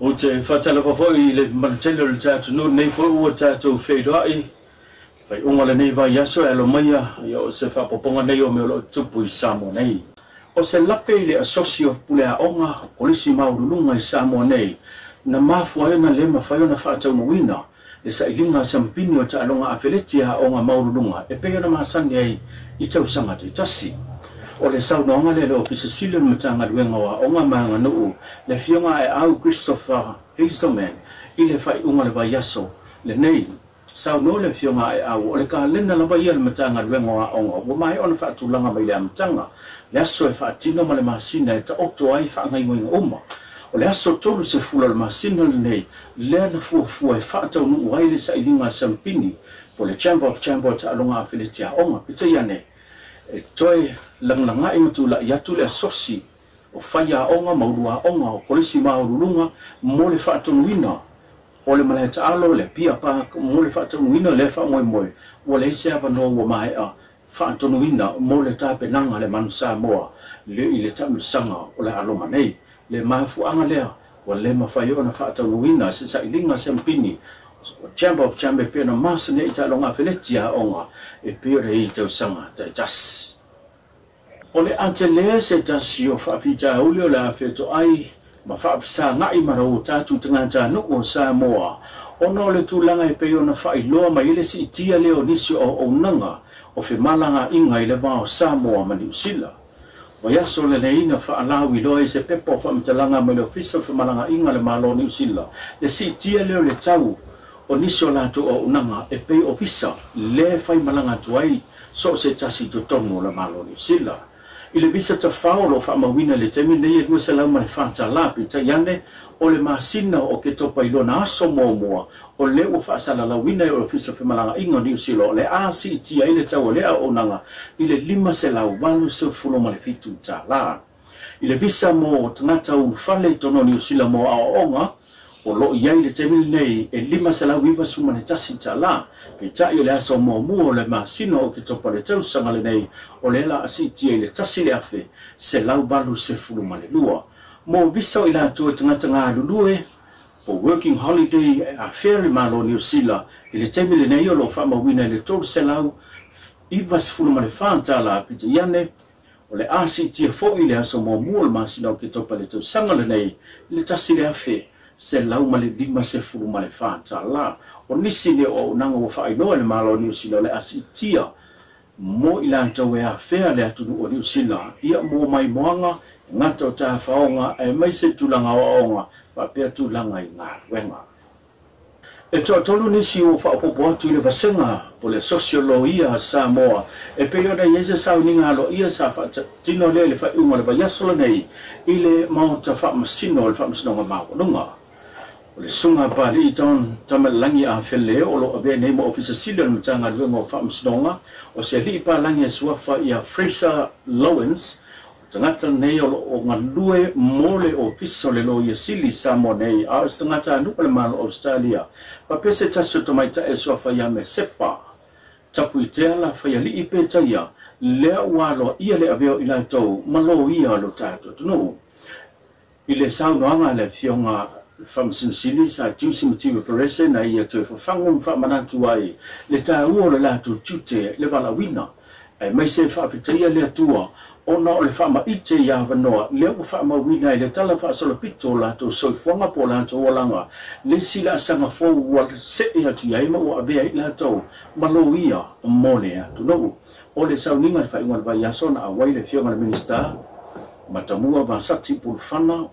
Ou te faatalofa foi i le manutele o le tatou nei foi ua tatou feiloai faaiuga o lenei vaiaso e alo maia ia o se faapopoga nei o mea o loo tupu i Samoa nei. O se lape i le asosi o puleaoga kolisi maualuluga i Samoa nei na mafua ai ona le mafai ona faataunuuina le sailiga sampini o taaloga afeleti a aoga maualuluga e pei ona masani ai i tausaga taitasi. O le saunoaga lea le Ofisa Sili o le Matagaluega o Aoga ma Aganuu le Afioga Aeau Christopher Hazelman i le faaiuga o le vaiaso lenei. Saunoa le Afioga Aeau o le kalena lava ia le Matagaluega o Aoga ua maea ona faatulaga mai le amataga le aso e faatino ma le masina e taoto ai faagaoioiga uma. O le aso 30 o le masina lenei lea na fuafua e faataunuu ai le sailiga sampini po le Chamber of Chamber o taaloga afeleti aoga. Peitai ane e toe lagalagai ma tulai atu le asosi o faiaoga ma uluaoga o kolisi maualuluga mo le faatonuina o le malae taalo le Apia Park mo le faataunuuina lea faamoemoe ua leai se avanoa ua maea faatonuina mo le tapenaga le Manu Samoa le i le taamilosaga o le aloma nei. Le mafuaaga lea ua le mafai ona faataunuuina se sailiga sampini Chamber of Chamber e pei ona masani ai taaloga afeleti aoga e pei ona i ai tausaga taitasi. O le a tele se tasi o faafitauli o le a fetoai ma faafesagai ma lau tatou tagatanuu o Samoa ona o le tulaga e pei ona faailoa mai ai le siitia lea o nisi o auaunaga o femalagaaiga i le va o Samoa ma Niu Sila. Vaiaso lenei na faalauiloa ai se pepa o faamatalaga mai le Ofisa o Femalagaaiga a le Malo o Niu Sila le siitia lea o le tau o nisi o latou auaunaga e pei o visa lea e faimalaga atu ai so o se tasi i totonu o le Malo o Niu Sila. I le visa tafao o lo o faamauina i le taimi lenei e $204, peitai ane o le masina o Oketopa i lona aso muamua o lea ua faasalalauina e le Ofisa o Femalagaaiga o Niu Sila o le a siitia ai le tau o lea auaunaga i le $587. I le visa mo tagata ulufale i totonu o Niu Sila mo aoaoga o loo i ai i le taimi lenei e $591, peitai o le aso muamua o le masina o Oketopa o le tausaga lenei o lea la a siitia i le 1,182. Mo visa o i latou e tagata galulue po working holiday e afea le Malo o Niu Sila i le taimi lenei o loo faamauina i le $394, peitai ane o le a siitia foi i le aso muamua o le masina o Oketopa i le tausaga lenei i le $1,154. O nisi lea o auaunaga ua faailoa e le Malo o Niu Sila o le a siitia mo i latou e afea le atunuu o Niu Sila ia mo maimoaga gata o tafaoga aemaise tulaga aoaoga faapea tulaga i galuega. E toatolu nisi ua faaopoopo atu i le vasega po le Asosi o Loia a Samoa e pei ona i ai se sauniga aloaia sa faatino lea i le faaiuga o le vaiaso lenei i le Maota Faamasino o le Faamasinoga Maualuga. O le Susuga a Papalii John Tamalelagi Afele o lo o avea nei ma Ofisa Sili o le Matagaluega o Faamasinoga, o se alii palagi e suafa ia Fraser Lawrence, tagata lenei o loo galue mo le Ofisa o le Loia Sili i Samoa nei, a o se tagatanuu o le Malo o Australia. Faapea se tasi o tamaitai e suafa ia Mesepa Tapuiteala Faialii Petaia, lea ua aloaia le avea o i latou ma loia o lo tatou atunuu. I le saunoaga a le Afioga Faamasino Sili sa Tiusi Matiu Perese na ia toe fafagu ma faamanatu ai le taua o le latou tiute le valaauina aemaise faafetaia le Atua ona o le faamaite i avanoa lea ua faamauina i le tala faasolopito o latou soifuaga po o latou olaga le isi laasaga fou ua see atu i ai ma ua avea ai latou ma loia mo le atunuu. O le sauniga i le faaiuga o le vaiaso na auai le Afioga i le Minisita Matamua Vasati Pulufana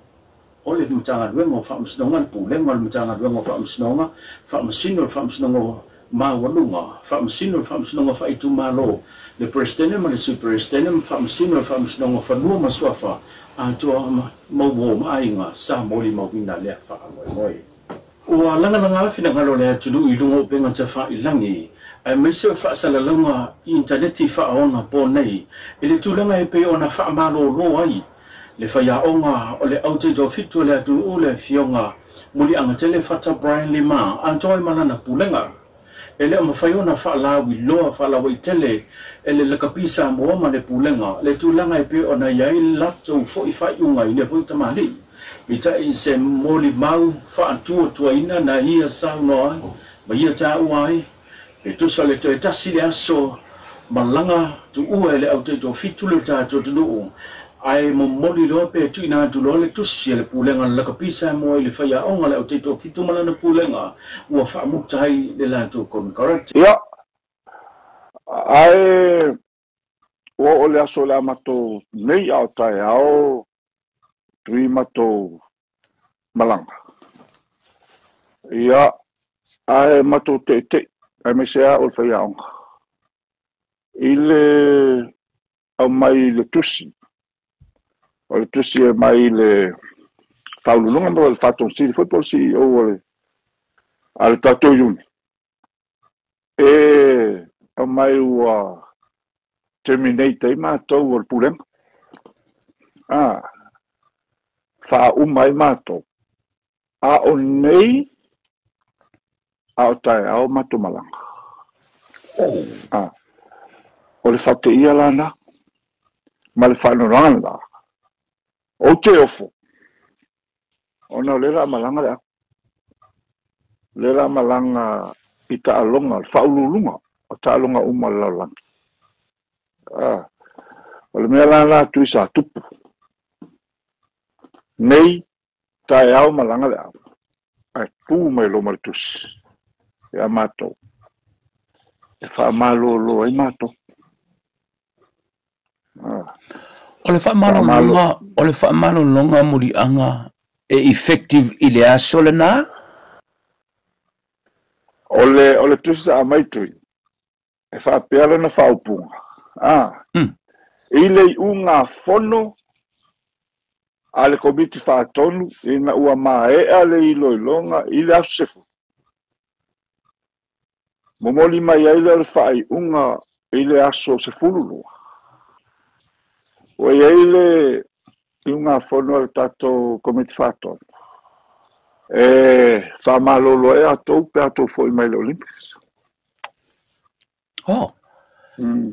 o le Matagaluega o Faamasinoga, le Pulega o le Matagaluega o Faamasinoga, Faamasino o le Faamasinoga Maualuga, Faamasino o le Faamasinoga Faaitumalo, le Peresetene ma le Sui Peresetene ma Faamasino o le Faamasinoga o Fanua ma Suafa atoa ma uo ma aiga sa molimauina lea faamoemoe. Ua lagalaga finagalo o le atunuu i luga o upega tafailagi aemaise o faasalalauga i intaneti faaonapo nei i le tulaga e pei ona faamalōlō ai le faiaoga o le autaitoafitu o le atunuu le Afioga Muliagatele Fata Brian Lima atoa ai ma lana pulega. E le o mafai ona faalauiloa faalauaitele e le Lakapi Samoa ma le pulega le tulaga e pei ona i ai latou foi faaiuga i lea foi tamalii. Peitai se molimau faatuatuaina na ia saunoa ai ma ia taua ai, pe tusa le toe tasi le aso malaga tuua e le au taitoafitu le tatou atunuu, ae momoli loa pe tuuina atu loa le tusi a le pulega a le Lakapi Samoa i le faiaoga a le au taitoafitu ma lana pulega ua faamuta ai le latou konekarate. Ia, ae ua oo le aso o le a matou nei a o taeao tui matou malaga. Ia, ae matou teitei, aemaise lava o le faiaoga, i le aumai le tusi. O le tusi e mai le faauluuluga ma le faatosili foi po o le CEO o le a le tatou iuni e aumai ua terminate ai matou o le pulega a faauma ai matou a o nei a o taeao matou malaga. A o le faateia lana ma le faanoanoaga lena ou te ofo ona o le la malaga le au le la malaga i taaloga le faauluuluga o taaloga uma le lalolagi. A o le mea la la tui sa tupu nei taeao malaga le au ae tu mai lo ma le tusi ia matou e faamalolo ai matou. O le faamalologa, o le faamalologa Muliaga e effective i le aso lena? O le tusi sa aumai tui e faapea lona faaupuga a i le iuga fono a le komiti faatonu ina ua maea le iloiloga i le aso 10 momoli mai ai lea o le faaiuga i le aso 12. Ua i ai le iuga fono a le tatou komiti faatonu e faamalolo ai atou pe atou foi mai le Olympics. Oh.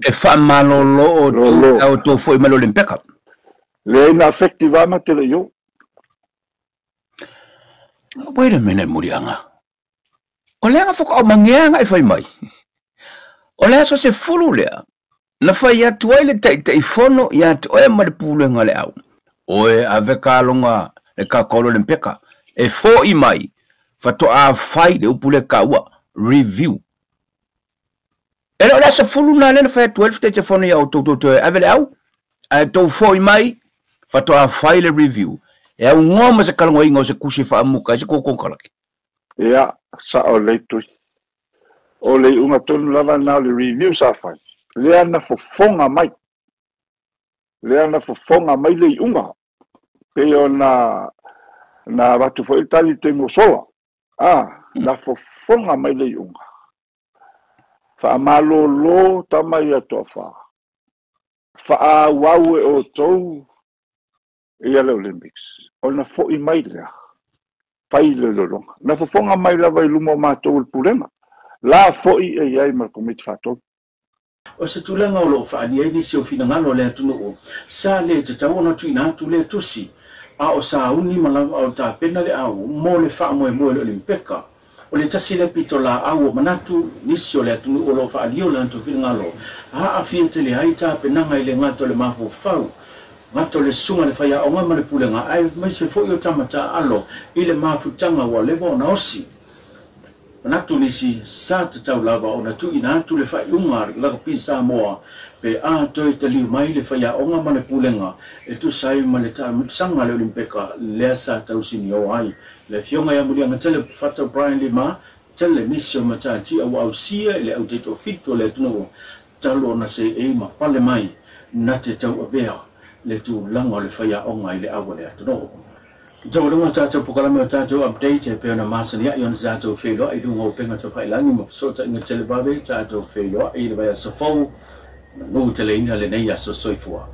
E faamalolo o tou foi mai le Olympeka. Leai na effective a ma te le i o. Wait a minute, Muliaga. O le aga whakaomangeanga e whai mai. O le aso se fulu lea, na whai atu ai le taitaifono ia te oe ma le pulega le au. Oe ave ka longa le kakolo Olympeka. E fōi mai, whatoa whai le upu le kaua, review. E le o le aso fulu nā le na whai atu ai le taitaifono ia o tau toe ave le au. Ae tau fōi mai, whatoa whai le review. E au ngoa ma se kalango inga o se kusi whaamuka, e se kōkōkarake. Ia, sa o le tui. O le iuga tonu lava na o le review sa fai. Lea na fofoga mai. Lea na fofoga mai le iuga. Pe o na avatu foi le tali te mo sola. A, na fofoga mai le iuga. Faamalolo tama ia toafa. Faaauau e outou ia le Olympics. Ona foi mai lea. Fai le lologa. Na fofoga mai lava i luma o matou o le pulega. La foi e iai ma le komiti faatonu. O se tulaga o loo faaalia ai nisi o finagalo o le atunuu sa le tatau ona tuuina atu lea tusi a o sauni ma lava o tapena le au mo le faamoemoe le Olympeka. O le tasi le pito laau o manatu nisi o le atunuu o loo faalia o latou finagalo aafia tele ai tapenaga i le gata o le mafaufau gata o le susuga le faiaoga ma le pulega ae maise foi o tamata alo i le mafutaga ua leva ona osi. Manatu nisi sa tatau lava ona tuuina atu le faaiuga a le Lakapi Samoa pe a toe taliu mai le faiaoga ma le pulega e tusa ai ma le taamilosaga le Olympeka lea sa tausinio ai. Le afioga ia Muliagatele Fata Brian Lima tele nisi o matatia ua ausia i le au taitoafitu o le atunuu talu ona seei ma pale mai na te tauavea le tulaga o le faiaoga i le au a le atunuu. Taualuga tatou pokalame o tatou update e pei ona masani ai ona tatou feiloai i luga o upega tafailagi ma fesootaiga televave tatou feiloai i le vaiaso fou manu teleina lenei aso soifua.